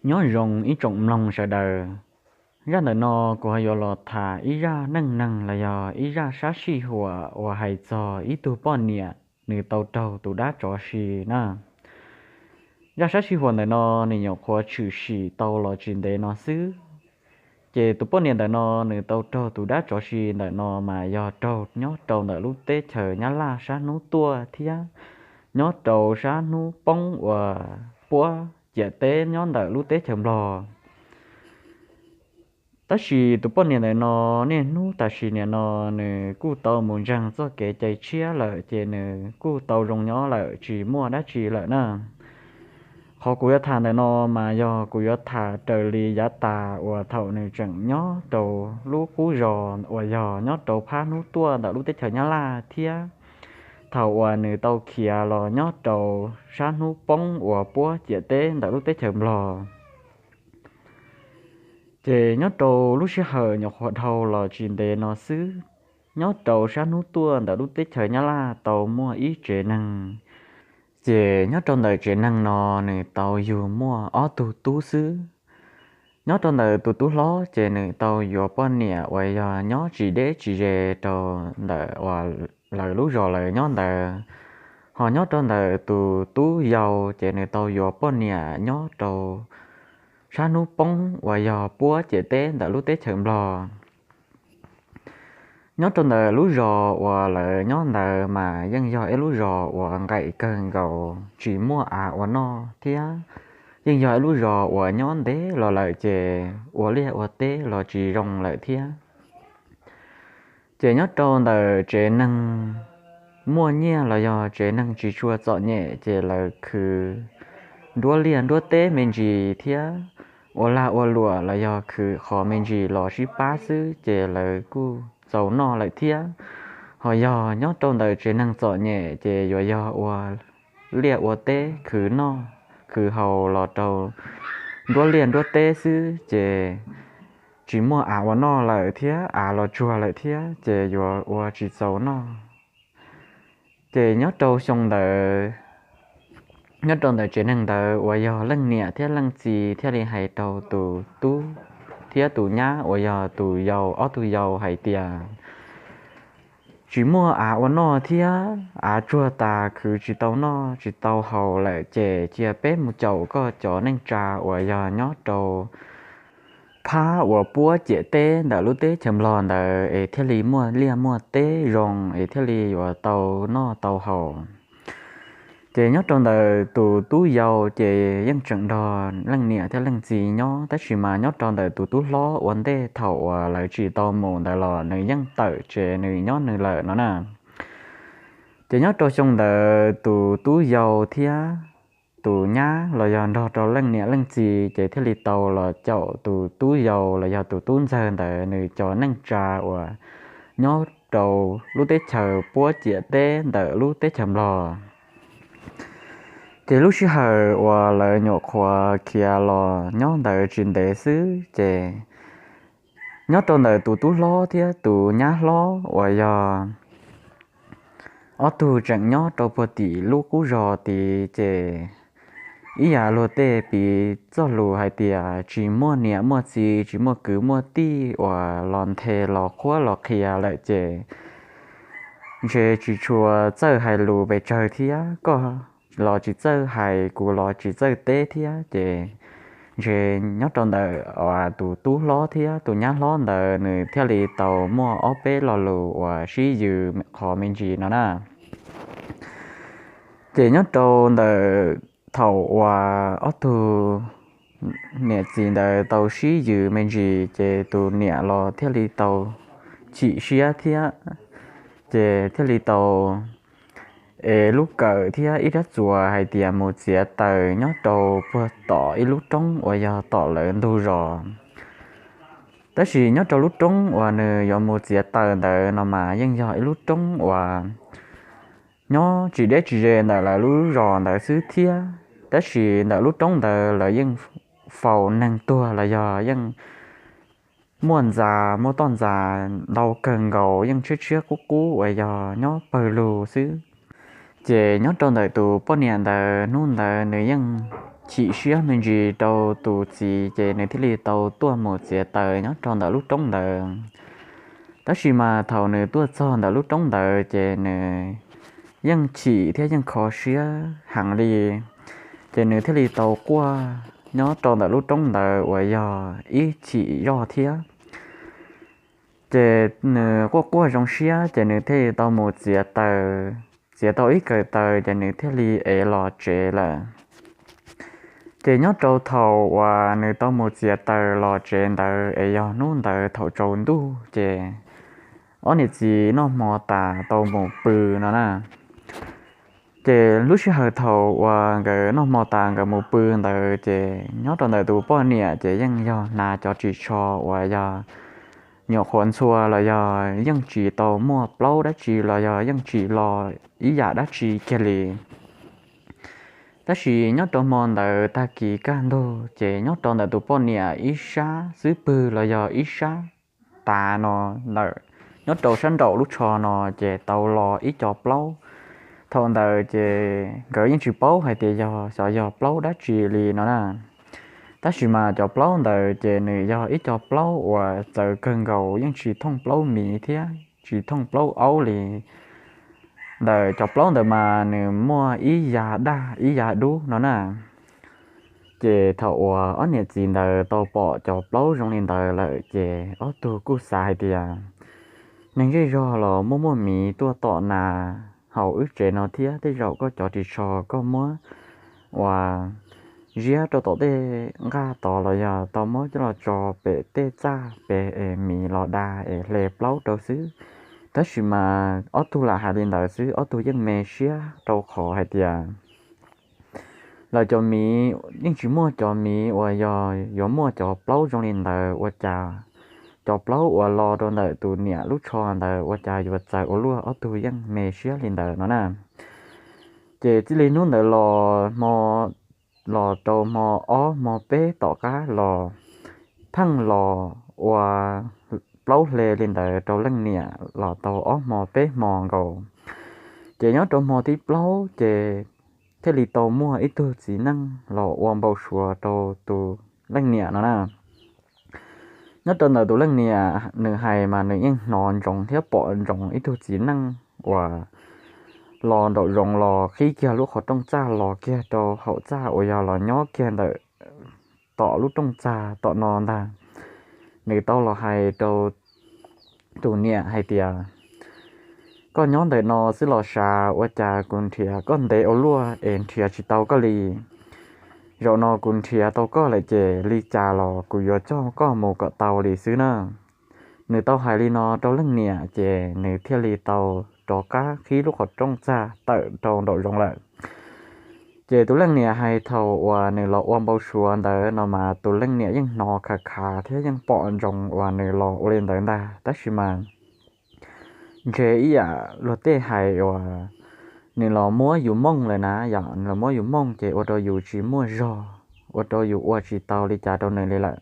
Nyob zoo ib tsoom mloog sawv daws, zaj ntawm no kuv ho yuav los tham ib zaj neej neeg los yog ib zaj sab sij huam uas hais txog ib tug poj niam nws tau raug tus dab tsov si na. Zaj sab sij huam ntawm no nws nyuam qhuav tshwm sim tau los tsis ntev no xwb. Ces tus poj niam ntawm no nws tau raug tus dab tsov si ntawm no mas yog raug nyob rau ntawm lub teb chaws Nyab Laj sab hnub tuaj thiab nyob rau sab hnub poob uas puab ciam teb nyob ntawm lub teb chaws Nplog. Tab sis tus poj niam ntawm no niaj hnub tam sim niam no nws kuj tau mus ntseeg txoj kev cai tshiab lawm ces nws kuj tau zoo nyob lawm tsis muaj dab tsi lawm na. Qhov kuv yuav tham ntawm no mas yog kuv yuav tham raws li yav tas uas thaum nws tseem nyob rau lub qub zos uas yog nyob rau phab hnub tuaj ntawm lub teb chaws Nyab Laj thiab thaum uas nws tau khiav los nyob rau sab hnub poob uas puab ciam teb ntawm lub teb chaws Nplog. Ces nyob rau lub sij hawm nyuam qhuav dhau los tsis ntev no xwb, nyob rau sab hnub tuaj ntawm lub teb chaws Nyab Laj tau muaj ib tsev neeg. Ces nyob rau ntawm tsev neeg no nws tau yug muaj ob tug tub xwb. Nyob rau ntawm tus tub hlob ces nws tau yuav poj niam uas yog nyob tsis deb tsis ze rau ntawm uas lawv lub zos lawv nyob ntawd. Ho nyob rau ntawm tus tub yau ces nws tau yuav poj niam nyob rau sab hnub poob uas yog puab ciam teb ntawm lub teb chaws Nplog. Nyob rau ntawm lub zos uas lawv nyob ntawd mas yeej yog ib lub zos uas nqaim kawg nkaus tsis muaj av ua noj thiab yeej yog ib lub zos uas nyob ntev los lawm ces ua liaj ua teb los tsis zoo lawm thiab. Ces nyob rau ntawm tsev neeg muaj nyiaj los yog tsev neeg tsis tshua txom nyem ces lawv khwv nruab liaj nruab teb me ntsis thiab ua lag ua luam los yog khwv qhov me ntsis los sib pab xwb ces lawv kuj txaus noj lawm thiab. Ho yog nyob rau ntawm tsev neeg txom nyem ces yuav yog ua liaj ua teb khwv noj khwv haus los rau nruab liaj nruab teb xwb ces tsis muaj av ua noj lawm thiab av los tsuag lawm thiab ces yuav ua tsis txaus noj. Ces nyob rau xyoo ntawd, nyob rau ntawm tsev neeg ntawd uas yog leej niam thiab leej txiv thiaj li hais rau tus tub thiab tus nyab uas yog tus yau, ob tug yau hais tias, tsis muaj av ua noj thiab av tsuag tas khwv tsis tau noj tsis tau haus lawm ces cia peb mus caum koj cov neej tsa uas yog nyob rau phab uas puab ciam teb ntawm lub teb chaws Nplog ntawd es thiaj li muaj liaj muaj teb zoo es thiaj li yuav tau noj tau haus. Ces nyob rau ntawm tus tub yau ces yeej tseem nrog leej niam thiab leej txiv nyob, tab sis mas nyob rau ntawm tus tub hlob ua ntej thaum uas lawv tsis tau mus ntawd los nws yeej tawm tsev nws nyob nws lawm no na. Ces nyob rau xyoo ntawd tus tub yau thiab tus nyab los yog nrog rau leej niam leej txiv ces thiaj li tau los caum tus tub yau los yog tus tub ntxawg ntawd nws cov neej tsa uas nyob rau lub teb chaws puab ciam teb ntawm lub teb chaws Nplog. Ces lub sij hawm uas lawv nyuam qhuav khiav los nyob ntawd tsis ntev xwb ces nyob rau ntawm tus tub hlob thiab tus nyab hlob uas yog ob tug tseem nyob rau puag tim lub qub zos tid ces ib yam luag tej piv txoj lus hais tias tsis muaj niam muaj txiv tsis muaj kwv muaj tij uas los nthe los qhuab los qhia lawm ces ntshe tsis tshua txawj hais lus pes tsawg thiab, koj los tsis txawj hais kuv los tsis txawj teb thiab ces ntshe nyob rau ntawm tus tub hlob thiab tus nyab hlob ntawd nws thiaj li tau muaj ob peb lo lus uas sib yws qhov me ntsis no na. Ces nyob rau ntawm thaum uas ob tug niam txiv ntawd tau sib yws me ntsis ces tus niam los thiaj li tau chim siab thiab ces thiaj li tau ev lub kawm thiab ib rab txuas hais tias mus txiav taws nyob rau puag tom ib lub roob uas yog tom lawv ntug zos. Tab sis nyob rau lub roob uas nws yuav mus txiav taws ntawd no mas yeej yog ib lub roob uas nyob tsis deb tsis ze ntawm lawv lub zos ntawd xwb thiab. Tab sis ntawm lub roob ntawd lawv yeej faus neeg tuag los yog yeej muaj ntxa, muaj toj ntxas ntau kawg nkaus yeej tshiab tshiab qub qub uas yog nyob pawg lug xwb. Ces nyob rau ntawm tus poj niam ntawd hnub ntawd nws yeej chim siab me ntsis rau tus txiv ces nws thiaj li tau tuaj mus txiav taws nyob rau ntawm lub roob ntawd. Tab sis mas thaum nws tuaj txog ntawm lub roob ntawd ces nws yeej chim thiab yeej kho siab heev li, ces nws thiaj li tau quaj nyob rau ntawm lub roob ntawd uas yog ib chim zoj thiab. Ces nws quaj quaj zoo siab ces nws thiaj li tau mus txiav taws, txiav tau ib kawm taws ces nws thiaj li ev los tsev lawm. Ces nyob rau thaum uas nws tau mus txiav taws los tsev ntawd es yog hnub ntawd thaum tsaus ntuj ces ob niam txiv noj hmo tas tau mus pw no na. Ces lub sij hawm thaum uas nkawd noj hmo tas nkawd mus pw ntawd ces nyob rau ntawm tus poj niam ces yeej yog hnav cov ris tsho uas yog nyuam qhuav ntxhua los yog yeej tsis tau muaj plaub dab tsi los yog yeej tsis lo ib yam dab tsi kiag li. Tab sis nyob rau hmo ntawd tag kis kaj ntug ces nyob rau ntawm tus poj niam ib sab xub pwg los yog ib sab tav no ntawm, nyob rau sab nraum lub tsho no ces tau lo ib co plaub. Thaum ntawd ces nkawd yeej tsis paub hais tias yog xyov yog plaub dab tsi li no na. Tab sis mas cov plaub ntawd ces nws yog ib co plaub uas txawv kawg nkaus, yeej tsis thooj plaub miv thiab tsis thooj plaub aub li. Ntawm cov plaub ntawd mas nws muaj ib yav daj ib yav dub no na. Ces thaum uas ob niam txiv ntawd tau pom cov plaub zoo li ntawd lawm ces ob tug kuj xav hais tias neeg zej zog los muaj muaj miv tuaj tom nas hauv wb tsev no thiab, tej zaum koj cov ris tsho koj muab uas ziab rau tom tej nqaj tod los yog tau muab coj los tso pem tej txaj pem es miv los da es hle plaub rau xwb. Tab sis mas ob tug lam hais li ntawd xwb, ob tug yeej me siab rau qhov hais tias lawv cov miv yeej tsis muaj cov miv uas yog yuav muaj cov plaub zoo li ntawd, ua cas cov plaub uas lo rau ntawm tus niam lub tsho ntawd ua cas yuav txawv ua luaj, ob tug yeej me siab li ntawd no na. Ces txij li hnub ntawd los hmo, los rau hmo ob hmo peb tom qab los pheej los ua plaub hle li ntawd rau leej niam los tau ob hmo peb hmo nkaus. Ces nyob rau hmo thib plaub ces thiaj li tau muaj ib tug txiv neej los ua npau suav rau tus leej niam no na. Nyob rau ntawm tus leej niam nws hais mas nws yeej hnov ntsoov thiab pom ntsoov ib tug txiv neej uas los nraum zoov los qhib kiag lub qhov rooj txaj los kiag rau hauv txaj uas yog los nyob kiag ntawm tom lub rooj txaj tom no ntag. Nws tau los hais rau tus niam hais tias, koj nyob ntawm no xwb los sav, ua cas kuv nrhiav koj ntev ua luaj es nrhiav tsis tau koj li. Zaum no kuv nrhiav tau koj lawm ces li cas los kuv yuav coj koj mus kom tau li xwb na. Nws tau hais li no rau leej niam ces nws thiaj li tau rov qab qhib lub qhov rooj txaj tawm rau nraum zoov lawm. Ces tus leej niam hais thaum uas nws los ua npau suav ntawd no mas tus leej niam yeej hnov khav khav thiab yeej pom ntsoov uas nws los ua li ntawd ntag, tab sis mas ntshe ib yam luag tej hais uas nws los muab yus mooj lawm na, yog nws los muab yus mooj ces ua rau yus tsis muaj zog, ua rau yus ua tsis tau li cas rau nws li lawm.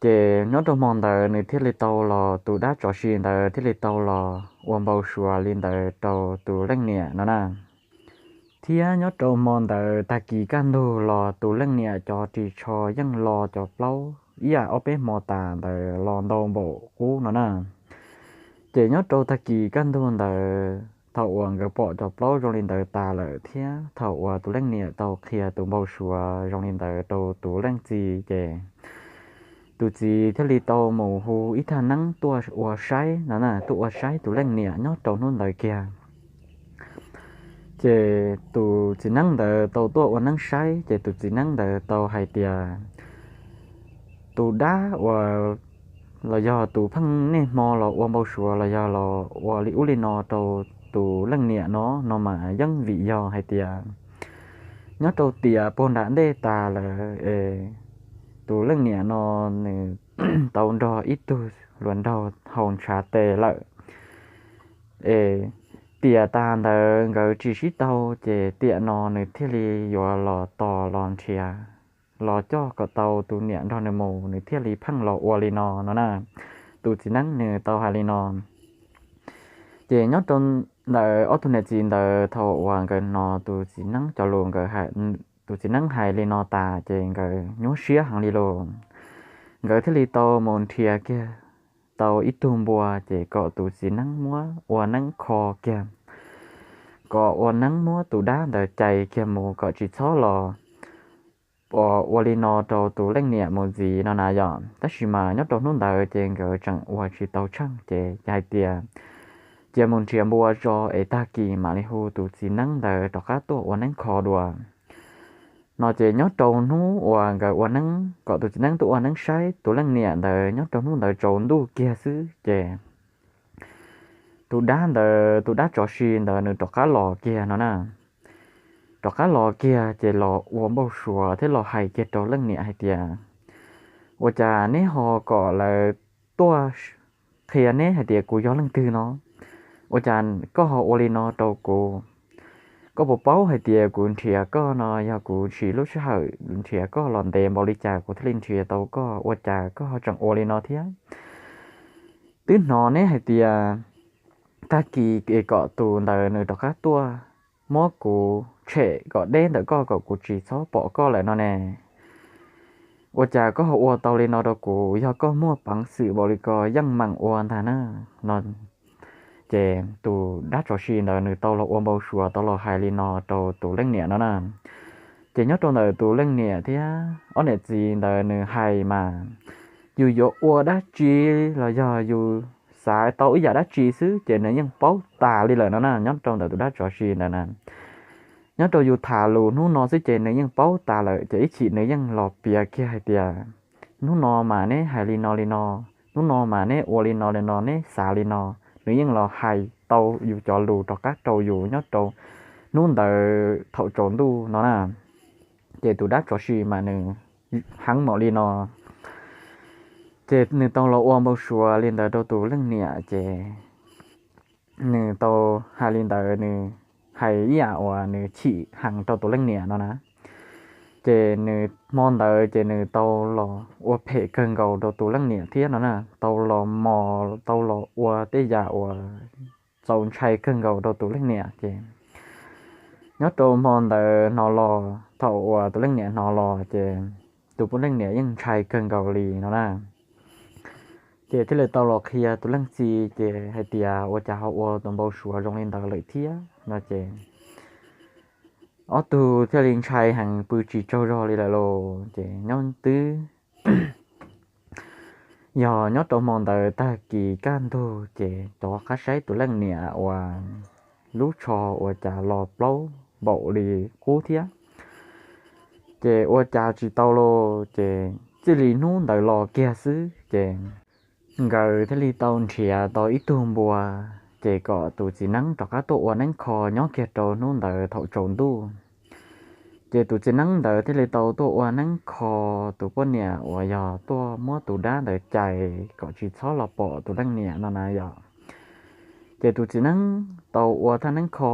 Ces nyob rau hmo ntawd nws thiaj li tau los, tus dab tsov si ntawd thiaj li tau los ua npau suav li ntawd rau tus leej niam no na. Thiab nyob rau hmo ntawd tag kis kaj ntug los tus leej niam cov ris tsho yeej lo cov plaub ib yam ob peb hmo tas ntawd los ntau npaum qub no na. Ces nyob rau tag kis kaj ntug ntawd thaum uas nkawd pom cov plaub zoo li ntawd tas lawm thiab thaum uas tus leej niam tau qhia tus npau suav zoo li ntawd rau tus leej txiv ces tus txiv thiaj li tau mus hu ib thaj neeb tuaj ua saib no na, tuaj ua saib tus leej niam nyob rau hnub ntawd kiag. Ces tus txiv neeb ntawd tau tuaj ua neeb saib ces tus txiv neeb ntawd tau hais tias tus dab uas los yog tus pheej niaj hmo los ua npau suav los yog los ua li ub li no rau tus leej niam no, no mas yeej vim yog hais tias nyob rau tiam puag nram ntej tas lawm es tus leej niam no nws tau nrog ib tug hluas nraug haus ntshav tes lawm es tiam tas ntawd nkawd tsis sib tau ces tiam no nws thiaj li yuav los tos los nrhiav, los coj kom tau tus niam nrog nws mus, nws thiaj li pheej los ua li no no na. Tus txiv neeb nws tau hais li no. Ces nyob rau ntawm ob tug niam txiv ntawd thaum uas nkawd hnov tus txiv neeb cov lus nkawd hais tus txiv neeb hais li no tas ces nkawd nyuaj siab heev li lauj. Nkawd thiaj li tau mus nrhiav kiag tau ib tug npua ces kom tus txiv neeb muab ua neeb kho kiag, kom ua neeb muab tus dab ntawd cais kiag mus kom tsis txhob los ua li no rau tus leej niam mus ntxiv no na yom. Tab sis mas nyob rau hnub ntawd ces nkawd tseem ua tsis tau tsheej ces hais tias cia mus nrhiav npua tso es tag kis mam li hu tus txiv neeb ntawd rov qab tuaj ua neeb kho dua no ces nyob rau hnub uas nkawd ua neeb kom tus txiv neeb tuaj ua neeb saib tus leej niam ntawd nyob rau hnub ntawd tsaus ntuj kiag xwb ces tus dab ntawd, tus dab tsov si ntawd nws rov qab los kiag no na. Rov qab los kiag ces los ua npau suav thiab los hais kiag rau leej niam hais tias, ua cas neb ho kom lawv tuaj qhia neb hais tias kuv yog leej twg no? Ua cas koj ho ua li no rau kuv? Koj puas paub hais tias kuv nrhiav koj no yog kuv siv lub sij hawm nrhiav koj los ntev npaum li cas kuv thiaj li nrhiav tau koj, ua cas koj ho tseem ua li no thiab? Twb hnov neb hais tias tag kis es kom tus ntawd nws rov qab tuaj muab kuv tshem kom deb ntawm koj kom kuv tsis txhob pom koj lawm no ne. Ua cas koj ho ua tau li no rau kuv? Yog koj muaj peev xwm npaum li ko yeej meem ua ntag na no. Ces tus dab tsov si ntawd nws tau los ua npau suav tau los hais li no rau tus leej niam no na. Ces nyob rau ntawm tus leej niam thiab ob niam txiv ntawd nws hais mas, yus yuav ua dab tsi los yog yus xav tau ib yam dab tsi xwb ces nws yeej paub tas li lawm no na. Nyob rau ntawm tus dab tsov si ntawd na, nyob rau yus tham lus hnub no xwb ces nws yeej paub tas lawm. Ces ib chim nws yeej los piav kiag hais tias, hnub no mas neb hais li no li no, hnub no mas neb ua li no li no, neb xav li no. Nws yeej los hais tau yus cov lus rov qab rau yus nyob rau hnub ntawd thaum tsaus ntuj no na. Ces tus dab tsov si mas nws heev npaum li no, ces nws tau los ua npau suav li ntawd rau tus leej niam ces nws tau hais li ntawd, nws hais ib yam uas nws chim heev rau tus leej niam no na. Ces nws hmo ntawd ces nws tau los ua phem kawg nkaus rau tus leej niam thiab no na. Tau los mos, tau los ua tej yam uas txaus ntshai kawg nkaus rau tus leej niam ces nyob rau hmo ntawd hnov los, thaum uas tus leej niam hnov los ces tus poj leej niam yeej ntshai kawg nkaus li no na. Ces thiaj li tau los qhia tus leej txiv ces hais tias, ua cas ho ua tus npau suav zoo li ntawd lawm thiab no ces ob tug thiaj li ntshai heev pw tsis tsaug zog li lawm lauj. Ces nyob twb yog nyob rau hmo ntawd tag kis kaj ntug ces rov qab saib tus leej niam uas lub tsho ua cas los plaub npaum li qub thiab. Ces ua cas tsis tau los ces txij li hnub ntawd los kiag xwb ces nkawd thiaj li tau nrhiav tau ib tug npua, ces kom tus txiv neeb rov qab tuaj ua neeb kho nyob kiag rau hnub ntawd thaum tsaus ntuj. Ces tus txiv neeb ntawd thiaj li tau tuaj ua neeb kho tus poj niam uas yog tuaj muab tus dab ntawd cais kom tsis txhob los pom tus leej niam no na yom. Ces tus txiv neeb tau ua thaj neeb kho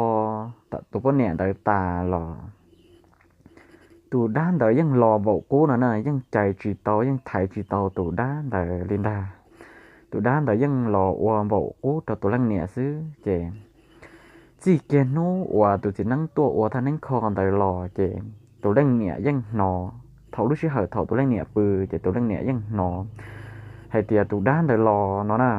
tus poj niam ntawd tas los tus dab ntawd yeej los npaum qub no na, yeej cais tsis tau, yeej thaiv tsis tau tus dab ntawd li ntag. Tus dab ntawd yeej los ua npaum qub rau tus leej niam xwb ces txij kiag hnub uas tus txiv neeb tuaj ua thaj neeb kho ntawd los ces tus leej niam yeej hnov, thaum lub sij hawm thaum tus leej niam pw ces tus leej niam yeej hnov hais tias tus dab ntawd los no na.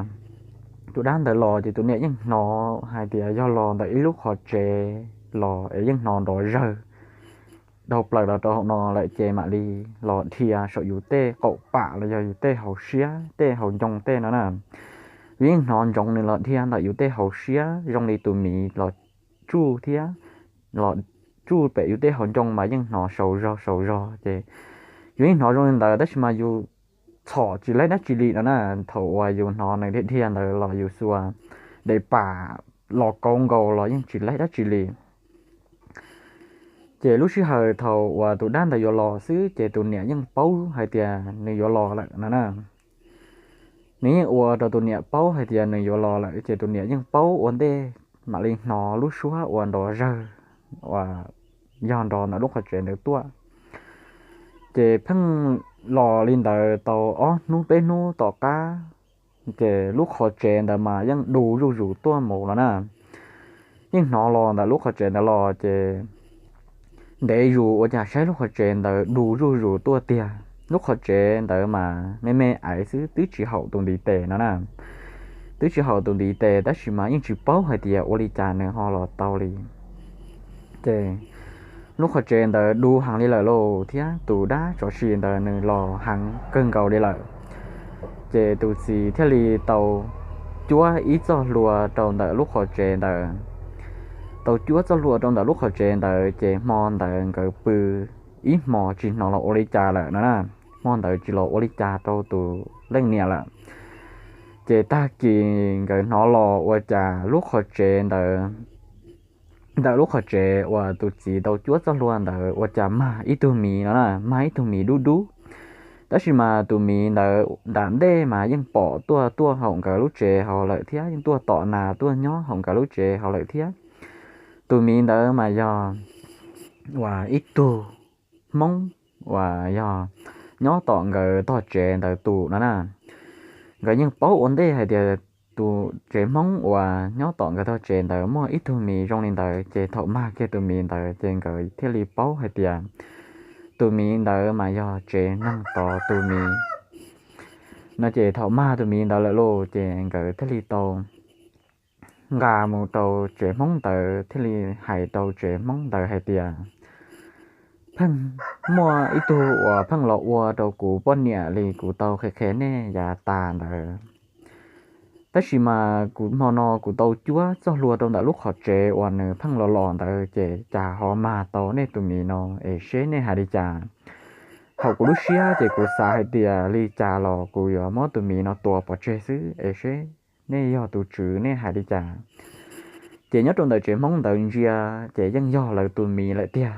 Tus dab ntawd los ces tus niam yeej hnov hais tias yog los ntawm ib lub qhov tsev los es yeej hnov nrov zawg dhau plaws los rau hauv no lawm ces mam li los dhia saum yus tej qaum pam los yog yus tej hauv siab tej hauv ncoo tej no na. Yus yeej hnov ntsoov nws los dhia ntawm yus tej hauv siab zoo li tus miv los tsuj thiab los tsuj pem yus tej hauv ncoo mas yeej hnov saud zog saud zog ces yus yeej hnov zoo li ntawd tab sis mas yus txhom tsis laib dab tsi li no na. Thaum uas yus hnov nws dhia dhia ntawd los yus xuas daim pam los kauv nkaus los yeej tsis laib dab tsi li. Ces lub sij hawm thaum uas tus dab ntawd yuav los xwb ces tus niam yeej paub hais tias nws yuav los lawm no na. Nws yeej ua rau tus niam paub hais tias nws yuav los lawm ces tus niam yeej paub ua ntej mam li hnov lub suab uas nrov zawg uas yog nrov ntawm lub qhov tsev ntawd tuaj. Ces pheej los li ntawd tau ob hnub peb hnub tom qab ces lub qhov tsev ntawd mas yeej du zuj zus tuaj mus los na. Yeej hnov los ntawm lub qhov tsev ntawd los ces ntev zus ua cas saib lub qhov tsev ntawd du zuj zus tuaj tiag. Lub qhov tsev ntawd mas me me aiv xwb, twb tsis haum tus ntiv tes no na. Twb tsis haum tus ntiv tes tab sis mas yeej tsis paub hais tias ua li cas nws ho los tau li. Ces lub qhov tsev ntawd du heev li lawm lauj, thiab tus dab tsov si ntawd nws los heev kawg nkaus li lawm. Ces tus txiv thiaj li tau cuab ib txoj hlua rau ntawm lub qhov tsev ntawd. Tau cuab txoj hlua rau ntawm lub qhov tsev ntawd ces hmo ntawd nkawd pw ib hmos tsis hnov los ua li cas lawm no na. Hmo ntawd tsis los ua li cas rau tus leej niam lawm. Ces tag kis nkawd hnov los ua cas lub qhov tsev ntawd, ntawm lub qhov tsev uas tus txiv tau cuab txoj hlua ntawd ua cas mag ib tug miv no na, mag ib tug miv dub dub. Tab sis mas tus miv ntawd nram ntej mas yeej pom tuaj tuaj hauv nkawd lub tsev hauv lawm thiab, yeej tuaj tom nas tuaj nyob hauv nkawd lub tsev hauv lawm thiab. Tus miv ntawd mas yog uas ib tug Hmoob uas yog nyob tom nkawd tog tsev ntawd tus no na. Nkawd yeej paub ua ntej hais tias tus tsev Hmoob uas nyob tom nkawd tog tsev ntawd muaj ib tug miv zoo li ntawd, ces thaum mag kiag tus miv ntawd ces nkawd thiaj li paub hais tias tus miv ntawd mas yog tsev neeg tod tus miv no. Ces thaum mag tus miv ntawd lawm lauj, ces nkawd thiaj li tau nqa mus rau tsev Hmoob ntawd, thiaj li hais rau tsev Hmoob ntawd hais tias, pheej muaj ib tug uas pheej los ua rau kuv poj niam li kuv tau qhia qhia nej yav tas ntawd. Tab sis mas kuv hmo no kuv tau cuab txoj hlua rau ntawm lub qhov tsev uas nws pheej los los ntawd, ces cas ho mag tau nej tus miv no, es seb nej hais li cas. Thaum kuv lub siab ces kuv xav hais tias li cas los kuv yuav muab tus miv no tua pov tseg xwb, es seb nej yog tus tswv nej hais li cas. Ces nyob rau ntawm tsev Hmoob ntawd ntsia, ces yeej yog lawv tus miv lawm tiag.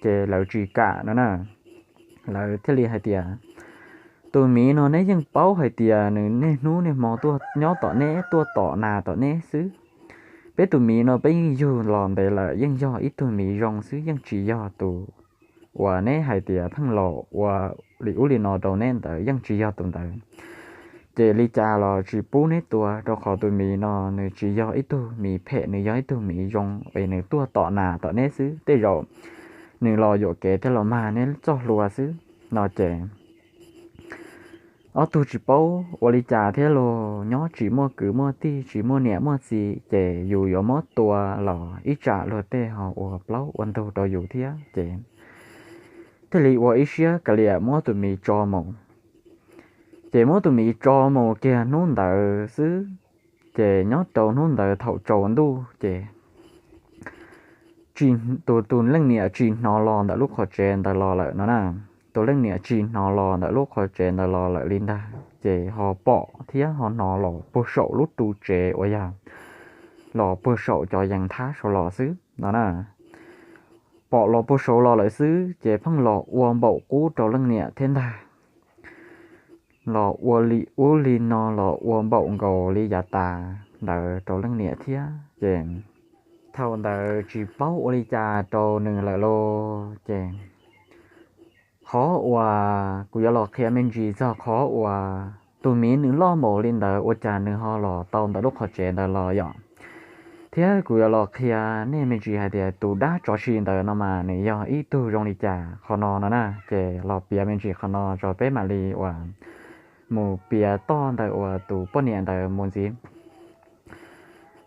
Ces lawv tsis kam no na. Lawv thiaj li hais tias, tus miv no neb yeej paub hais tias nws niaj hnub niaj hmo tuaj nyob tom neb, tuaj tom nas tom neb xwb. Peb tus miv no peb yeej yug los ntev lawm, yeej yog ib tug miv zoo xwb, yeej tsis yog tus uas neb hais tias pheej los ua li ub li no rau neb ntawd, yeej tsis yog tus ntawd. Ces li cas los tsis pub neb tua, rau qhov tus miv no nws tsis yog ib tug miv phem, nws yog ib tug miv zoo es nws tuaj tom nas tom neb xwb. Tej zaum nws los yuam kev thiab los mag neb txoj hlua xwb no. Ces ob tug tsis paub ua li cas thiab los nyob tsis muaj kwv muaj tij, tsis muaj niam muaj txiv, ces yus yuav muab tua los ib tsam luag tej ho ua plaub ua ntug rau yus thiab. Ces thiaj li ua ib siab kav liam muab tus miv tso mus. Ces muab tus miv tso mus kiag hnub ntawd xwb, ces nyob rau hnub ntawd thaum tsaus ntuj ces tus, tus leej niam tsis hnov los ntawm lub qhov tsev ntawd los lawm no na. Tus leej niam tsis hnov los ntawm lub qhov tsev ntawd los lawm li ntag, ces ho pom thiab ho hnov los puag saum lub ru tsev uas yog los puag saum cov yees thab saud los xwb no na. Pom los puag saud los lawm xwb, ces pheej los ua npaum qub rau leej niam thiab ntag. Los ua li ub li no los ua npaum nkaus li yav tas ntawd rau leej niam thiab. Ces thaum ntawd tsis paub ua li cas rau nws lawm lauj. Ces qhov uas kuv yuav los qhia me ntsis txog qhov uas tus miv nws loj npaum li ntawd ua cas nws ho los tau ntawm lub qhov tsev ntawd los yom. Thiab kuv yuav los qhia nej me ntsis hais tias tus dab tsov si ntawd no mas nws yog ib tug zoo li cas qhov no no na. Ces los piav me ntsis qhov no tso peb mam li uas mus piav toj ntawm uas tus poj niam ntawd mus ntxiv.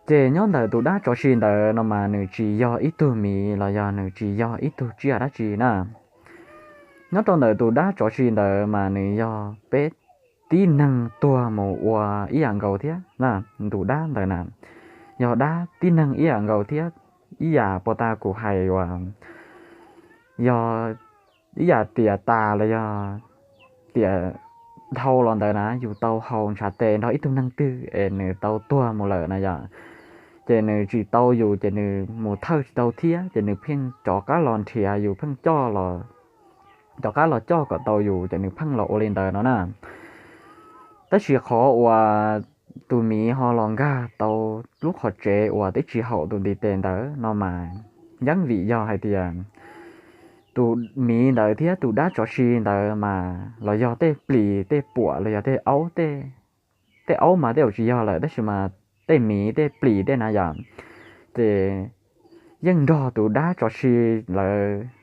Ces nyob ntawm tus dab tsov si ntawd no mas nws tsis yog ib tug miv los yog nws tsis yog ib tug tsiaj dab tsi na. Nyob rau ntawm tus dab tsov si ntawd mas nws yog peb tib neeg tuag mus ua ib yam nkaus thiab na. Tus dab ntawd na yog dab tib neeg ib yam nkaus thiab. Ib yam puag ta kuv hais uas yog ib yam tiam tas los yog tiam dhau los ntawd na, yus tau haus ntshav tes nrog ib tug neeg twg es nws tau tuag mus lawm na yom, ces nws tsis tau yus ces nws mus thawj tsis tau thiab, ces nws pheej rov qab los nrhiav yus, pheej coj los, rov qab los coj kom tau yus, ces nws pheej los ua li ntawd no na. Tab sis qhov uas tus miv ho los nkag tau lub qhov tsev uas twb tsis haum tus ntiv tes ntawd no mas yeej vim yog hais tias tus miv ntawd thiab tus dab tsov si ntawd mas los yog tej plis tej puam los yog tej aub, tej aub mas tej zaum tsis yog lawm, tab sis mas tej miv tej plis tej na yom, ces yeej nrog tus dab tsov si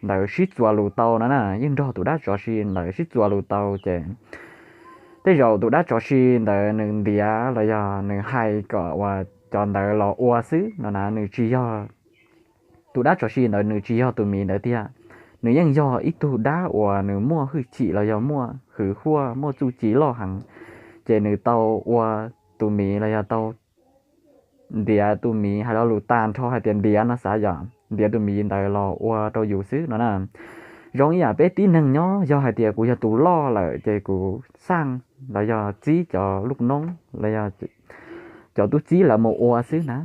ntawd sib txuas lus tau no na, yeej nrog tus dab tsov si ntawd sib txuas lus tau ces tej zaum tus dab tsov si ntawd nws ntiav los yog nws hais kom uas cov ntawd los ua xwb no na, nws tsis yog, tus dab tsov si ntawd nws tsis yog tus miv ntawd tiag, nws yeej yog ib tug dab uas nws muaj hwj chim los yog muaj hwv huaj muaj txuj ci loj heev, ces nws tau ua tus miv los yog tau ntiav tus miv hais lo lus tag nrho hais tias ntiav no xav yom, ntiav tus miv ntawd los ua rau yus xwb no na. Zoo ib yam peb tib neeg nyob, yog hais tias kuv yog tus loj lawm ces kuv xaj los yog txib cov luj noob los yog cov tub txib lawv mus ua xwb na,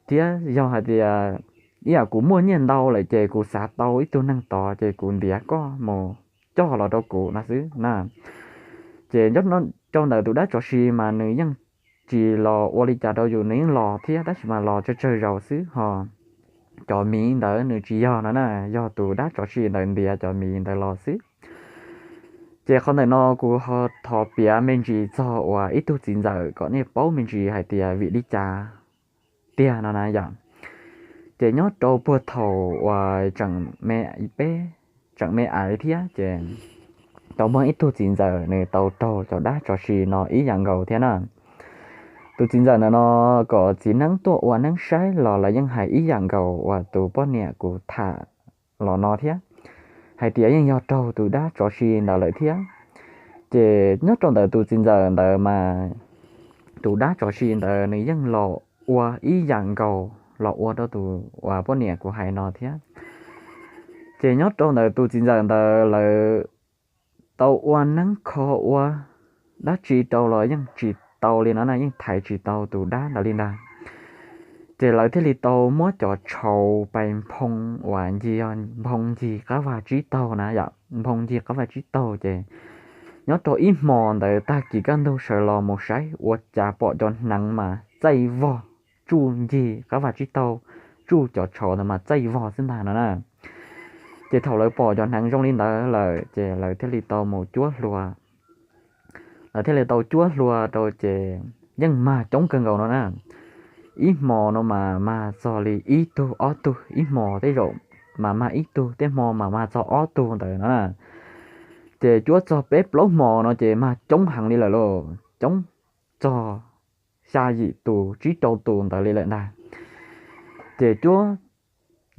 thiab yog hais tias ib yam kuv muaj nyiaj ntau lawm ces kuv xav tau ib tug neeg tod ces kuv ntiav koj mus coj los rau kuv no xwb na. Ces rau ntawm tus dab tsov si mas nws yeej tsis los ua li cas rau yus, nws yeej los thiab tab sis mas los tsawg tsawg zaus xwb ho. Cov miv ntawd nws tsis yog no na, yog tus dab tsov si ntawd ntiav cov miv ntawd los xwb. Ces qhov ntawm no kuv ho thov piav me ntsis txog uas ib tug txiv ntxawm kom nej paub me ntsis hais tias vim li cas tiag no na yom. Ces nyob rau puag thaum uas tseem me, peb tseem me aiv thiab ces tau muaj ib tug txiv ntxawm nws tau raug cov dab tsov si no ib yam nkaus thiab na. Tus txiv ntxawm ntawm no kom txiv neeb tuaj ua neeb saib los lawv yeej hais ib yam nkaus uas tus poj niam kuv tham los no thiab, hais tias yeej yog raug tus dab tsov si ntawd lawm thiab. Ces nyob rau ntawm tus txiv ntxawm ntawd mas tus dab tsov si ntawd nws yeej los ua ib yam nkaus los ua rau tus uas poj niam kuv hais no thiab. Ces nyob rau ntawm tus txiv ntxawm ntawd lawv tau ua neeb kho ua dab tsi rau los yeej tsis tau li no na, yeej thaiv tsis tau tus dab ntawd li ntag. Ces lawv thiaj li tau muab cov tshauv pais nphoo uas ncig, nphoo ncig qab vag tsib taug na yom, nphoo ncig qab vag tsib taug ces nyob rau ib hmo ntawd tag kis kaj ntug sawv los mus saib ua cas pom cov hneev mas txaij vog tsuj ncig qab vag tsib taug, tsuj cov tshauv ntawd mas txaij vog xwb ntag no na. Ces thaum lawv pom cov hneev zoo li ntawd lawm ces lawv thiaj li tau mus cuab hlua. Lawv thiaj li tau cuab hlua rau ces yeej mag coob kawg nkaus no na. Ib hmo no mas mag txog li ib tug ob tug, ib hmo tej zaum mas mag ib tug, tej hmo mas mag txog ob tug ntawd no na. Ces cuab txog peb plaub hmo no ces mag coob heev li lawm lauj, coob txog xya yim tus tsib rau tus ntawd li lawm ntag. Ces cuab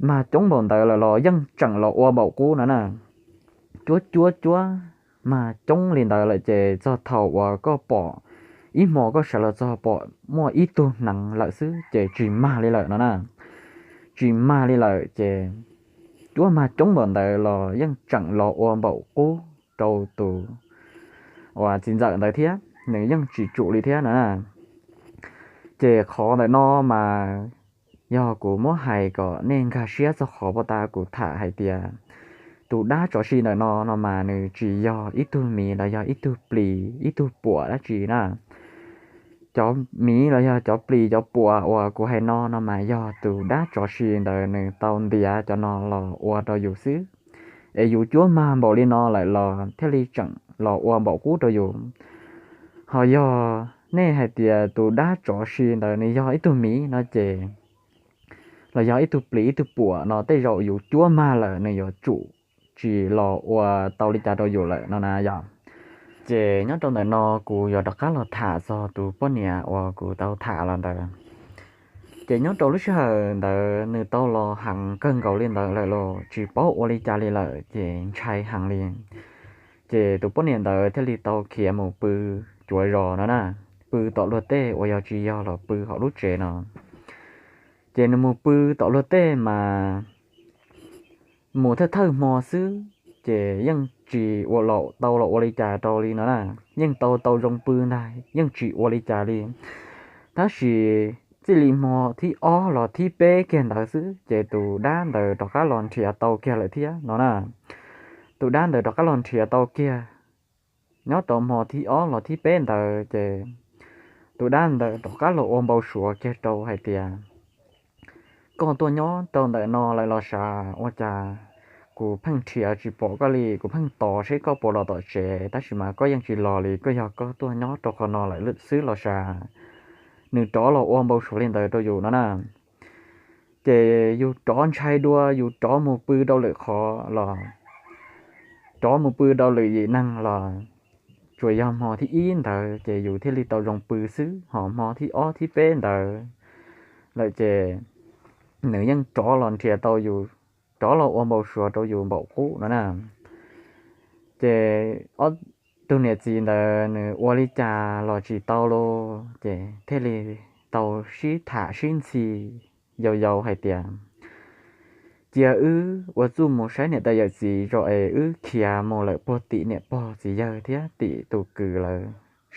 mag coob npaum ntawd lawm los yeej tseem los ua npaum qub no na. Cuab cuab cuab mag coob li ntawd lawm ces txog thaum uas koj pom, ib hmo koj sawv los txog pom muaj ib tug hneev lawm xwb ces tsis mag li lawm no na. Tsis mag li lawm ces cuab mag coob npaum ntawd los yeej tseem los ua npaum qub rau tus uas txiv ntxawm ntawd thiab, nws yeej tsis tsum li thiab no na. Ces qhov ntawm no mas yog kuv muab hais kom nej nkag siab txog qhov poj ta kuv tham hais tias tus dab tsov si ntawm no no mas nws tsis yog ib tug miv los yog ib tug plis ib tug puam dab tsi na. Cov miv los yog cov plis cov puam uas kuv hais no no mas yog tus dab tsov si ntawd nws tau ntiav cov no los ua rau yus xwb. Es yus cuab mag npaum li no lawm los thiaj li tseem los ua npaum qub rau yus. Ho yog nej hais tias tus dab tsov si ntawd nws yog ib tug miv no ces, los yog ib tug plis ib tug puam no tej zaum yus cuab mag lawm nws yuav tsum tsis los ua tau li cas rau yus lawm no na yom. Ces nyob rau ntawm no kuv yuav rov qab los tham txog tus poj niam uas kuv tau tham los ntawd. Ces nyob rau lub sij hawm ntawd nws tau los heev kawg nkaus li ntawd lawm los tsis paub ua li cas li lawm ces ntshai heev li. Ces tus poj niam ntawd thiaj li tau khiav mus pw cuav zos no na, pw tom luag tej uas yog tsis yog los pw hauv lub tsev no. Ces nws mus pw tom luag tej mas mus thawj thawj hmo xwb, ces yeej tsis ua los tau los ua li cas rau li no na, yeej tau tau zoo pw ntag yeej tsis ua li cas li. Tab sis txij li hmo thib ob los thib peb kiag ntawd xwb ces tus dab ntawd rov qab los nrhiav tau kiag lawm thiab no na. Tus dab ntawd rov qab los nrhiav tau kiag. Nyob rau hmo thib ob los thib peb ntawd ces tus dab ntawd rov qab los ua npau suav kiag rau hais tias, koj tuaj nyob rau ntawm no lawm los sav, ua cas kuv pheej nrhiav tsis pom koj li, kuv pheej tos seb koj puas los tom tsev tab sis mas koj yeej tsis los li, koj yog koj tuaj nyob rau qhov no lawm xwb los sav. Nws rov los ua npau suav li ntawd rau yus no na. Ces yus rov ntshai dua, yus rov mus pw rau lwm qhov los, rov mus pw rau lwm yim neeg los, tsuas yog hmo thib ib ntawd ces yus thiaj li tau zoo pw xwb, ho hmo thib ob thib peb ntawd lawm ces nws yeej rov los nrhiav tau yus, rov los ua npau suav rau yus npaum qub no na. Ces ob tug niam txiv ntawd nws ua li cas los tsis tau los ces thiaj li tau sib tham sib ntxhi yau yau hais tias, cia wb ua txuj mus saib niam tais yawm txiv tso es wb khiav mus lawm puag tim niam pog txiv yawg thiab tim tus kwv lawv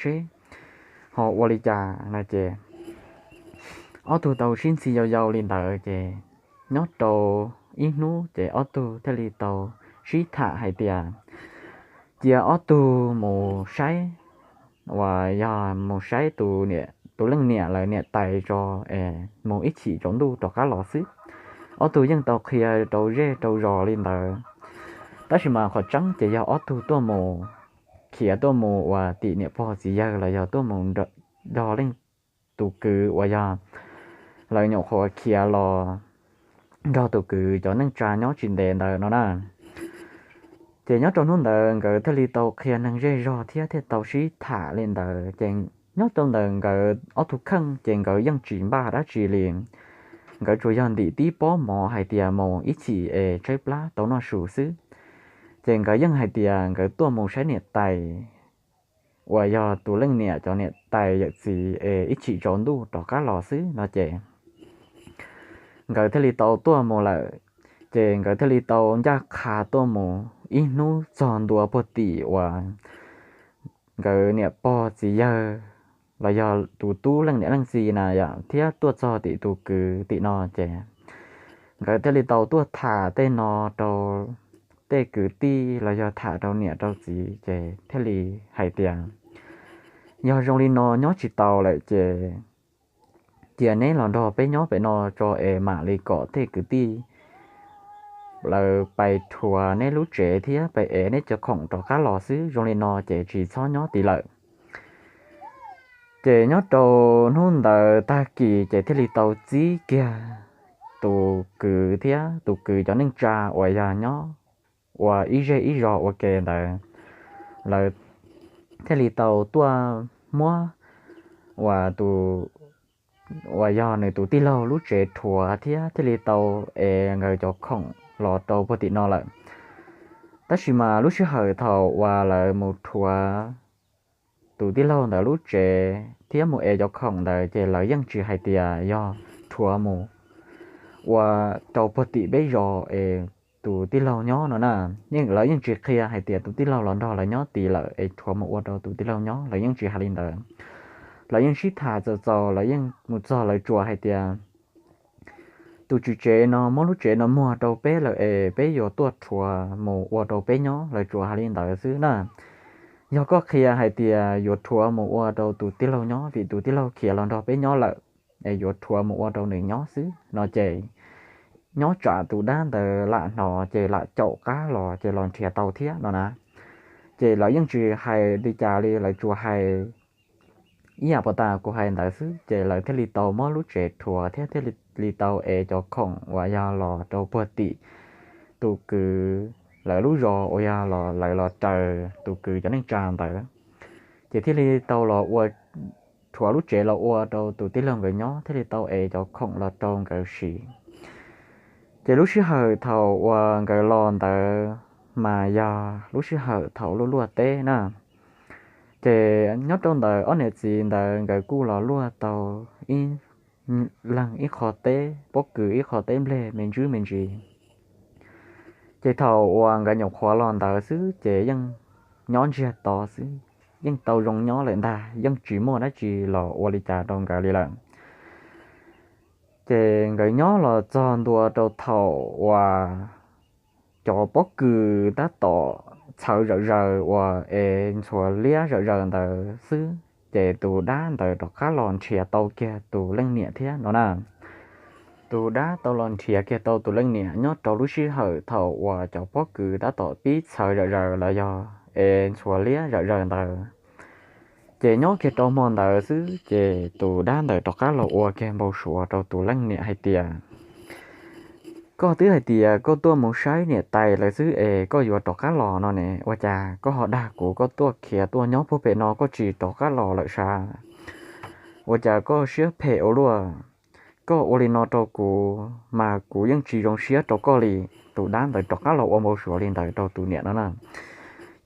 seb ho ua li cas no ces ob tug tau sib ntxhi yau yau li ntawd ces nyob rau ib hnub ces ob tug thiaj li tau sib tham hais tias cia ob tug mus saib, uas yog mus saib tus leej niam lawv niam tais tso es mus ib chim tsaus ntuj rov qab los xwb. Ob tug yeej tau qhia rau zej rau zos li ntawd, tab sis mas qhov tseeb ces yog ob tug tuaj mus khiav tuaj mus uas tim niam pog txiv yawg los yog tuaj mus nrog leej tus kwv uas yog lawv nyuam qhuav khiav los nrog tus kwv cov neej tsa nyob tsis ntev ntawd no na. Ces nyob rau hnub ntawd nkawd thiaj li tau qhia neeg zej zog thiab thiaj tau sib tham li ntawd ces nyob rau ntawm nkawd ob tug kheej ces nkawd yeej tsis npaj dab tsi li. Nkawd tsuas yog ntim tib pob mov hais tias mus ib chim es tshaib plab tau noj su xwb. Ces nkawd yeej hais tias nkawd tuaj mus saib niam tais uas yog tus leej niam cov niam tais yawm txiv es ib chim tsaus ntuj rov qab los xwb no ces nkawd thiaj li tau tuaj mus lawm. Ces nkawd thiaj li tau ncaj qha tuaj mus ib hnub txog ntua puag tim uas nkawd niam pog txiv yawg los yog tus tub leej niam leej txiv na yom, thiab tuaj txog tim tus kwv tim no ces nkawd thiaj li tau tuaj tham tej no rau tej kwv tij los yog tham rau niam rau txiv ces thiaj li hais tias, yog zoo li no nyob tsis tau lawm ces cia neb los nrog peb nyob pem no tso es mam li kom tej kwv tij lawv pais rhuav neb lub tsev thiab pais ev neb cov khoom rov qab los xwb, zoo li no ces tsis txhob nyob tid lawm. Ces nyob rau hnub ntawd tag kis ces thiaj li tau txib kiag tus kwv thiab tus kwv cov neej tsa uas yog nyob ua ib zej ib zos ua ke ntawd, lawv thiaj li tau tuaj muab uas tus, uas yog nws tus tij laug lub tsev rhuav thiab thiaj li tau ev nkawd cov khoom los rau puag tim no lawm. Tab sis mas lub sij hawm thaum uas lawv mus rhuav tus tij laug ntawd lub tsev thiab mus ev cov khoom ntawd ces lawv yeej tsis hais tias yog rhuav mus ua rau puag tim peb zos es tus tij laug nyob no na. Lawv yeej tsis qhia hais tias tus tij laug los nrog lawv nyob tid lawm es rhuav mus ua rau tus tij laug nyob, lawv yeej tsis hais li ntawd. Lawv yeej sib tham txaus txaus, lawv yeej mus txog lawv tsuas hais tias tus tswv tsev no muab lub tsev no muag rau peb lawm es peb yuav tuaj rhuav mus ua rau peb nyob, lawv tsuas hais li ntawd xwb na. Yog koj qhia hais tias yuav rhuav mus ua rau tus tij laug nyob vim tus tij laug khiav los nrog peb nyob lawm es yuav rhuav mus ua rau nws nyob xwb no ces nyob tsam tus dab ntawd lam hnov ces lam caum qab los ces los nrhiav tau thiab no na. Ces lawv yeej tsis hais li cas li, lawv tsuas hais ib yam puas tas kuv hais ntawd xwb ces lawv thiaj li tau muab lub tsev rhuav thiab thiaj li tau ev cov khoom uas yog los rau puag tim tus kwv lawv lub zos uas yog los lawv los raws tus kwv cov neej tsa ntawd. Ces thiaj li tau los ua, rhuav lub tsev los ua rau tus tij laug nkawd nyob thiaj li tau ev cov khoom los rau nkawd siv. Ces lub sij hawm thaum uas nkawd los ntawd mas yog lub sij hawm thaum luaj luaj teb na. Ces nyob rau ntawd ob niam txiv ntawd nkawd kuj los luaj tau ib leeg ib qho teb pob kws ib qho teb nplej me ntsis me ntsis. Ces thaum uas nkawd nyuam qhuav los ntawd xwb ces yeej nyob ntsiag to xwb, yeej tau zoo nyob lawm ntag, yeej tsis muaj dab tsi los ua li cas rau nkawd li lawm. Ces nkawd nyob los txog ntua rau thaum uas cov pob kws tab tom txhawv zawm zaws uas es ntxhuav liab zawm zaws ntawd xwb, ces tus dab ntawd rov qab los nrhiav tau kiag tus leej niam thiab no na. Tus dab tau los nrhiav kiag tau tus leej niam nyob rau lub sij hawm thaum uas cov pob kws tab tom pib txhawv zawm zaws los yog es ntxhuav liab zawm zaws ntawd. Ces nyob kiag rau hmo ntawd xwb ces tus dab ntawd rov qab los ua kiag npau suav rau tus leej niam hais tias Koj twb hais tias koj tuaj mus saib niam tais lawv xwb es koj yuav rov qab los no ne, ua cas koj ho dag kuv koj tuaj khiav tuaj nyob puag pem no koj tsis rov qab los lawm sav? Ua cas koj siab phem ua luaj? Koj ua li no rau kuv mas kuv yeej tsis zoo siab rau koj li. Tus dab ntawd rov qab los ua npau suav li ntawd rau tus niam no na.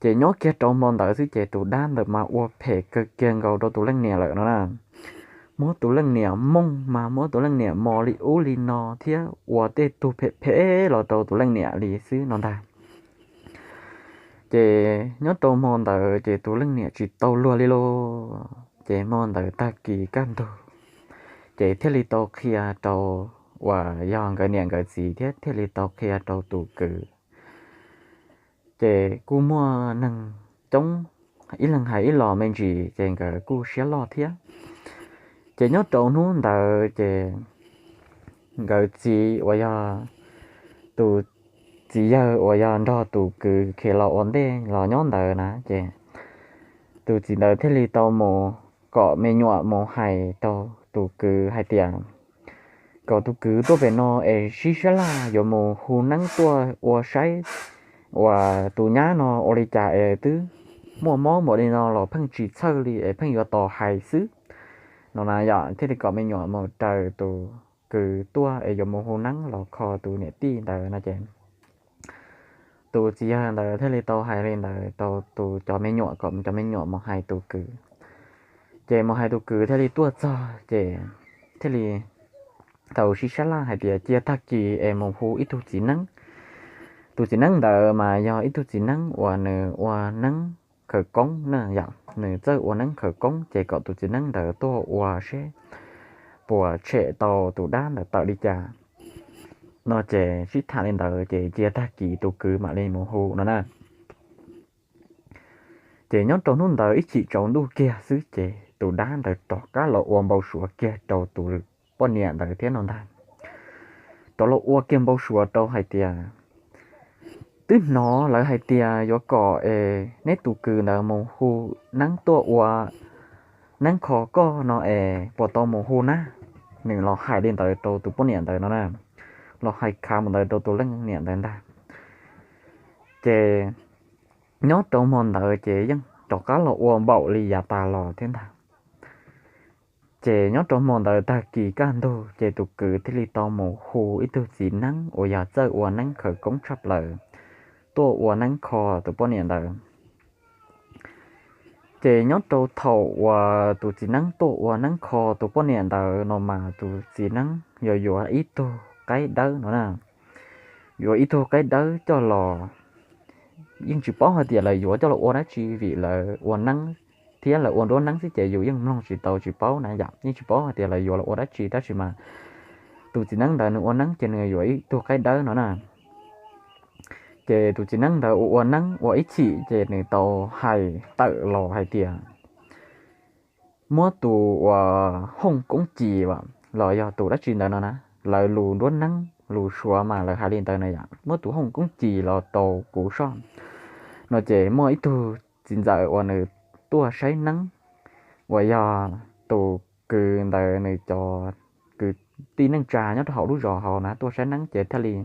Ces nyob kiag rau hmo ntawd xwb ces tus dab ntawd mas ua phem kawg kiag nkaus rau tus leej niam lawm no na. Muab tus leej niam mooj mas muab tus leej niam mos li ub li no thiab ua tej tug phem phem los rau tus leej niam li xwb no ntag. Ces nyob rau hmo ntawd ces tus leej niam tsis tau luag li lauj. Ces hmo ntawd tag kis kaj ntug, ces thiaj li tau qhia rau uas yog nkawd niam nkawd txiv thiab thiaj li tau qhia rau tus kwv. Ces kuj muaj neeg coob, ib leeg hais ib los me ntsis ces nkawd kuj siab loj thiab. Ces nyob rau hnub ntawd ces nkawd txiv uas yog tus txiv yawg uas yog nrog tus kwv khiav los ua ntej los nyob ntawd na, ces tus txiv ntawd thiaj li tau mus kom me nyuam mus hais rau tus kwv hais tias kom tus kwv tuaj pem no es sib sab laj yuav mus hu neeb tuaj ua saib uas tus nyab no ua li cas es twb muaj mob npaum li no los pheej tsis txhawj li es pheej yuav tos hais xwb no na yom. Thiaj li kom me nyuam mus raws tus kwv tuaj es yuav mus hu neeb los kho tus niam tij ntawd no ces tus txiv yawg ntawd thiaj li tau hais li ntawd rau tus cov me nyuam kom cov me nyuam mus hais tus kwv. Ces mus hais tus kwv thiaj li tuaj txog ces thiaj li tau sib sab laj hais tias cia tag kis es mus hu ib tug txiv neeb. Tus txiv neeb ntawd mas yog ib tug txiv neeb uas nws ua neeb khawv koob na yom, nws txawj ua neeb khawv koob ces kom tus txiv neeb ntawd tuaj ua seb puas tshem tau tus dab ntawd tawm li cas no ces sib tham li ntawd ces cia tag kis tus kwv mam li mus hu no na. Ces nyob rau hnub ntawd ib chim tsaus ntuj kiag xwb ces tus dab ntawd rov qab los ua npau suav kiag rau tus poj niam ntawd thiab no ntag. Rov los ua kiag npau suav rau hais tias twb hnov lawv hais tias yuav kom es neb tus kwv ntawd mus hu neeb tuaj ua neeb kho koj no es puas tau mus hu na. Nws los hais li ntawd rau tus poj niam ntawd no na, los hais khav mus ntawd rau tus leej niam ntawd ntag. Ces nyob rau hmo ntawd ces yeej rov qab los ua npaum li yav tas los thiab ntag. Ces nyob rau hmo ntawd tag kis kaj ntug ces tus kwv thiaj li tau mus hu ib tug txiv neeb uas yog txawj ua neeb khawv koob tshaj plaws tuaj ua neeb kho tus poj niam ntawd. Ces nyob rau thaum uas tus txiv neeb tuaj ua neeb kho tus poj niam ntawd no mas tus txiv neeb yuav yuav ib tug qaib dawb no na. Yuav ib tug qaib dawb coj los, yeej tsis paub hais tias lawv yuav coj los ua dab tsi vim lawv ua neeb thiab lawv ua nruab neeb xwb ces yus yeej mloog tsis tau tsis paub na yom, yeej tsis paub hais tias lawv yuav los ua dab tsi tab sis mas tus txiv neeb ntawd nws ua neeb ces nws yuav ib tug qaib dawb no na. Ces tus txiv neeb ntawd ua ua neeb ua ib chim ces nws tau hais tawm los hais tias muab tus uas hooj koob ci los yog tus dab tsi ntawd no na, lawv lus nruab neeb lus suav mas lawv hais li ntawd na yom, muab tus hooj koob ci los rau kuv soj no ces muaj ib tug txiv ntxawm uas nws tuaj saib neeb uas yog tus kwv ntawd nws cov kwv tij neej tsa nyob rau hauv lub zos hauv na tuaj saib neeb ces thiaj li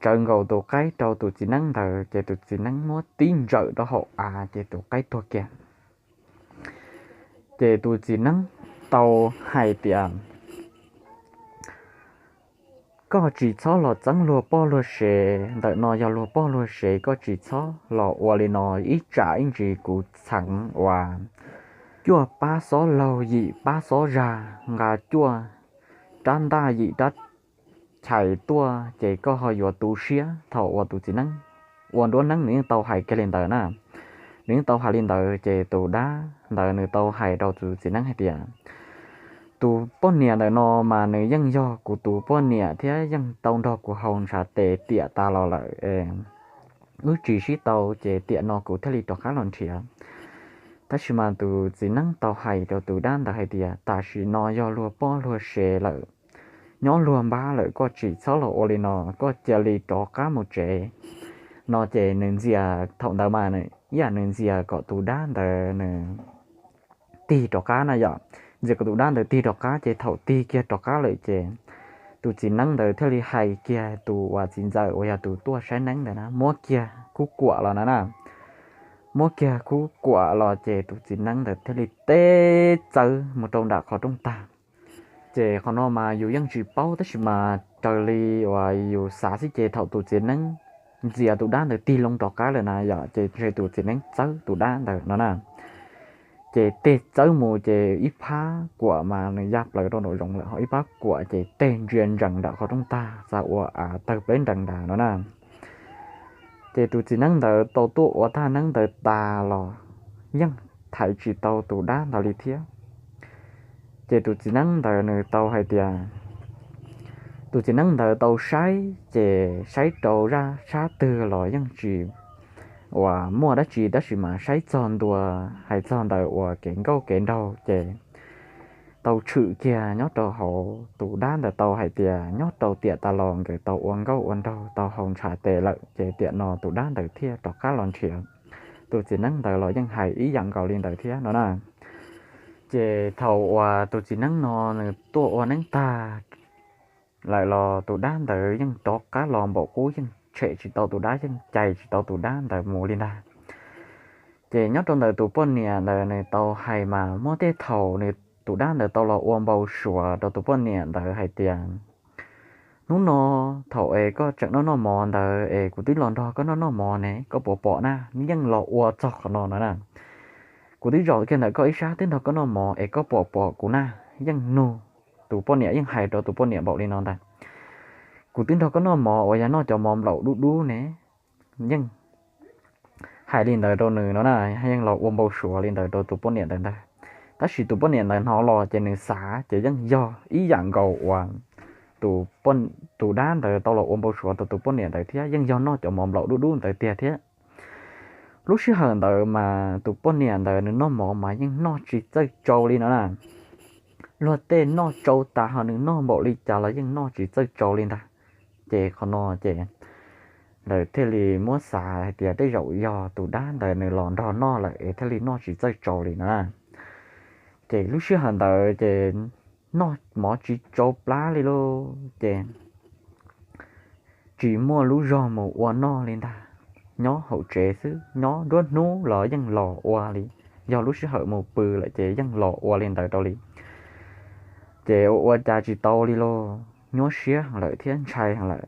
tsawv nkaus tus qaib rau tus txiv neeb ntawd ces tus txiv neeb muab tib ntsawm rau hauv av ces tus qaib tuag kiag. Ces tus txiv neeb tau hais tias koj tsis txhob los txeeb luag poj luag sev, ntawm no yog luag poj luag sev, koj tsis txhob los ua li no, ib tsam ib ntsis kuv txheev uas cuaj pab xob laug yim pab xob zag nqa cuaj rab ntaj yim rab chais tuaj ces koj ho yuav tu siab. Thaum uas tus txiv neeb ua nruab neeb nws yeej tau hais kiag li ntawd na, nws yeej tau hais li ntawd ces tus dab ntawd nws tau hais rau tus txiv neeb hais tias tus poj niam ntawm no mas nws yeej yog kuv tus poj niam thiab yeej tau nrog kuv haus ntshav tes tiam tas los lawm, wb tsis sib tau ces tiam no kuv thiaj li rov qab los nrhiav. Tab sis mas tus txiv neeb tau hais rau tus dab ntawd hais tias tam sim no yog luag poj luag sev lawm, nyob luag npab lawm, koj tsis txhob los ua li no, koj cia li rov qab mus tsev no ces nws ntxias, thaum ntawd mas ib yam nws ntxias kom tus dab ntawd nws tig rov qab na yom, ntxias kom tus dab ntawd tig rov qab ces thaum tig kiag rov qab lawm ces Tus txiv neeb ntawd thiaj li hais kiag tus uas txiv ntxawm uas yog tus tuaj saib neeb ntawd na, muab kiag khub kuam los no na. Muab kiag khub kuam los ces tus txiv neeb ntawd thiaj li teb txawb mus rau nram qhov rooj tag. Ces qhov no mas yus yeej tsis paub tab sis mas raws li uas yus xav xwb ces thaum tus txiv neeb ntxias tus dab ntawd tig loo rov qab lawm na yom, ces ntshe tus txiv neeb txawb tus dab ntawd no na. Ces teb txawb mus ces ib phab kuam mas nws ya plaws rau nraum zoov lawm, ho ib phab kuam ces teg ntsia ntsees nram qhov rooj tag, txawm ua av tawg pleb nrees ntag no na. Ces tus txiv neeb ntawd tau tuaj ua thaj neeb ntawd tas los yeej thaiv tsis tau tus dab ntawd li thiab. Ces tus txiv neeb ntawd nws tau hais tias, tus txiv neeb ntawd tau saib ces saib rau zaj sab twg los yeej tsis uas muaj dab tsi, tab sis mas saib txog ntua, hais txog ntawm uas kev nkauj kev nraug ces tau tshwm kiag nyob rau hauv, tus dab ntawd tau hais tias nyob rau tiam tas los nkawd tau ua nkauj ua nraug tau haus ntshav tes lawm ces tiam no tus dab ntawd thiaj rov qab los nrhiav. Tus txiv neeb ntawd los yeej hais ib yam nkaus li ntawd thiab no na. Ces thaum uas tus txiv neeb no nws tuaj ua neeb tag lawm los tus dab ntawd yeej rov qab los npaum qub, yeej tshem tsis tau tus dab, yeej cais tsis tau tus dab ntawd mus li ntag. Ces nyob rau ntawm tus poj niam ntawd nws tau hais mas muaj tej thaum nws, tus dab ntawd tau los ua npau suav rau tus poj niam ntawd hais tias, hnub no thaum es koj tseem noj noj mov ntawd es kuv twb los nrog koj noj noj mov ne, koj puas pom na? Yeej los ua txog qhov no no na. Kuv twb zaum kiag ntawm koj ib sab twb nrog koj noj mov es koj puas pom kuv na? Yeej nug, tus poj niam yeej hais rau tus poj niam npaum li no ntag. Kuv twb nrog koj noj mov uas yog noj cov mov nplaum dub dub ne, yeej hais li ntawd rau nws no na, yeej los ua npau suav li ntawd rau tus poj niam ntawd ntag. Tab sis tus poj niam ntawd hnov los ces nws xav ces yeej yog ib yam nkaus uas tus, tus dab ntawd tau los ua npau suav rau tus poj niam ntawd thiab, yeej yog noj cov mov nplaum dub dub ntawd tiag thiab. Lub sij hawm ntawd mas tus poj niam ntawd nws noj mov mas yeej noj tsis txawj tsau li no na. Luag tej noj tsau tas ho nws noj npaum li cas los yeej noj tsis txawj tsau li ntag. Ces qhov no ces lawv thiaj li muab xav hais tias tej zaum yog tus dab ntawd nws los nrog noj lawm es thiaj li noj tsis txawj tsau li na. Ces lub sij hawm ntawd ces noj mov tsis tsau plab li lauj, ces tsis muaj lub zog mus ua noj li ntag. Nyob hauv tsev xwb, nyob nruab hnub los yeej los ua li, yog lub sij hawm mus pw lawm ces yeej los ua li ntawd rau li. Ces ua ua cas tsis tau li lauj, nyuaj siab heev lawm thiab ntshai heev lawm,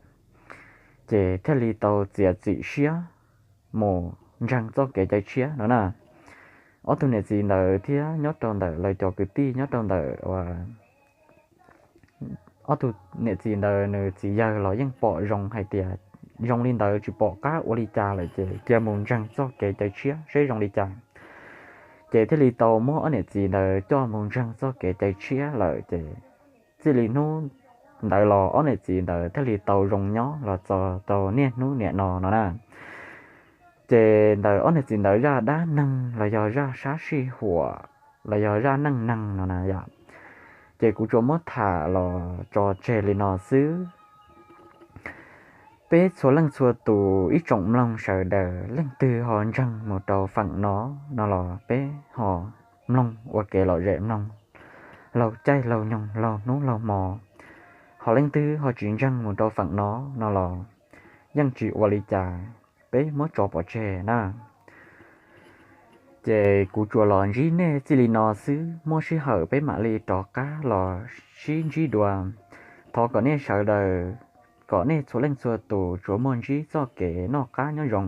ces thiaj li tau txiav txim siab mus ntseeg txoj kev cai tshiab no na. Ob tug niam txiv ntawd thiab nyob rau ntawm lawv cov kwv tij nyob rau ntawm uas ob tug niam txiv ntawd nws txiv yawg los yeej pom zoo hais tias zoo li ntawd tsis pom qab ua li cas lawm ces cia mus ntseeg txoj kev cai tshiab seb zoo li cas. Ces thiaj li tau muab ob niam txiv ntawd coj mus ntseeg txoj kev cai tshiab lawm ces txij li hnub ntawd los ob niam txiv ntawd thiaj li tau zoo nyob los txog rau niaj hnub niam no no na. Ces ntawm ob niam txiv ntawd zaj dab neeg los yog zaj sab sij huam los yog zaj neej neeg no na yom, ces kuv tsuas muab tham los tso tseg li no xwb. Peb txhua leej txhua tus ib tsoom mloog sawv daws leej twg ho ntseeg mus rau feem no no los peb ho mloog ua kev lom zem mloog laug caij laug nyoog laug hnub laug hmo. Ho leej twg ho tsis ntseeg mus rau feem no no los yeej tsis ua li cas, peb muab tso pov tseg na. Ces kuv tsuas los ntsib nej txij li no xwb, muaj sij hawm peb mam li rov qab los sib ntsib dua. Thov kom nej sawv daws, kom nej txhua leej txhua tus tsuas muaj ntsib txoj kev noj qab nyob zoo.